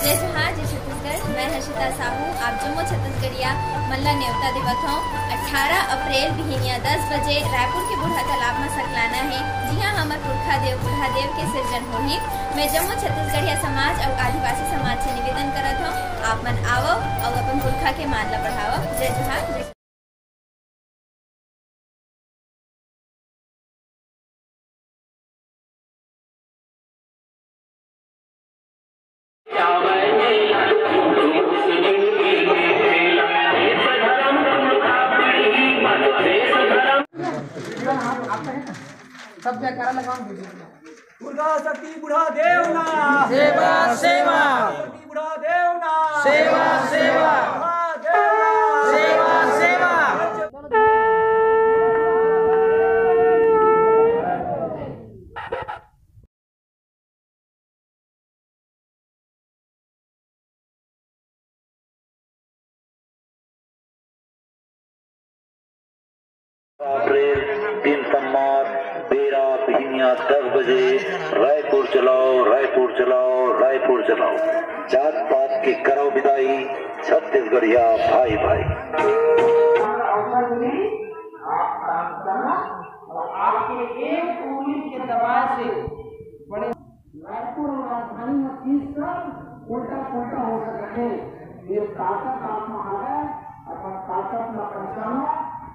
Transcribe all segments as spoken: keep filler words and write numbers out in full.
जय जोहार, जय छत्तीसगढ़। मैं हर्षिता साहू, आप जम्मो छत्तीसगढ़िया मन ला नेवता देवत हौं। अठारह अप्रैल बिहनिया दस बजे रायपुर के बूढ़ा तालाब म सकलाना हे, जिहां हमर पुरखा देव बूढ़ा देव के सिरजन होही। मैं जम्मो छत्तीसगढ़िया समाज अउ आदिवासी समाज से निवेदन करत हौं, आप मन आवव अउ अपन पुरखा के मान ला बढ़ावव। जय जोहार, जय सब जयकारा लगाओ। दुर्गा शक्ति बूढ़ा देव ना। सेवा, सेवा। शक्ति बूढ़ा देव ना। सेवा, सेवा। बूढ़ा देव ना। सेवा, सेवा। अप्रैल, तीन सम्मार, बेरा बिहनिया दस बजे, रायपुर चलाओ, रायपुर चलाओ, रायपुर चलाओ। जात पात के करव बिदाई, छत्तीसगढ़िया भाई भाई। अवसर मिली, आप काम करना और आपके एक उंगली के दबाव से बड़े रायपुर और राजधानी में चीज सब उल्टा पुल्टा हो सकत हे। ये ताकत आप में हवय, अपन ताकत ला पहचानो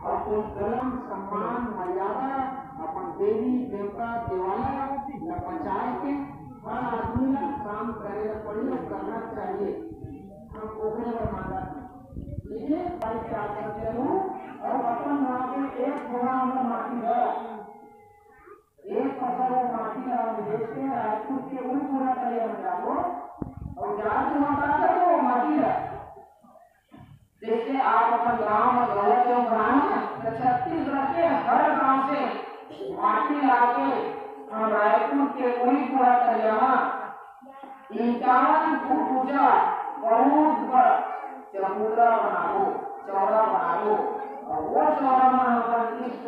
और कोई गलत सम्मान, मर्यादा अपन देवी देवता, देवालय ला बचाए के हर आदमी ला काम करे ला पड़ी और करना चाहिए। हम ओकरे बर मांगत हन। ठीक है, भाई, क्या करते हो? और अपन वहाँ पे एक घोड़ा हमर माटी है। एक फसल वो माटी ला हम बेच के रायपुर के उई पूरा तरिया में जाबो और जाके वहाँ का करबो वो माटी ला। जैसे आप अपन गांव में गौरा चौक बनाना, तो छत्तीसगढ़ के हर गांव से माटी लाके हम रायपुर के उई पूरा तरिया में इक्यावन फुट ऊंचा बहुत बड़ चबूतरा बनाबो, चौरा बनाबो। और वो चौरा में हम अपन इष्ट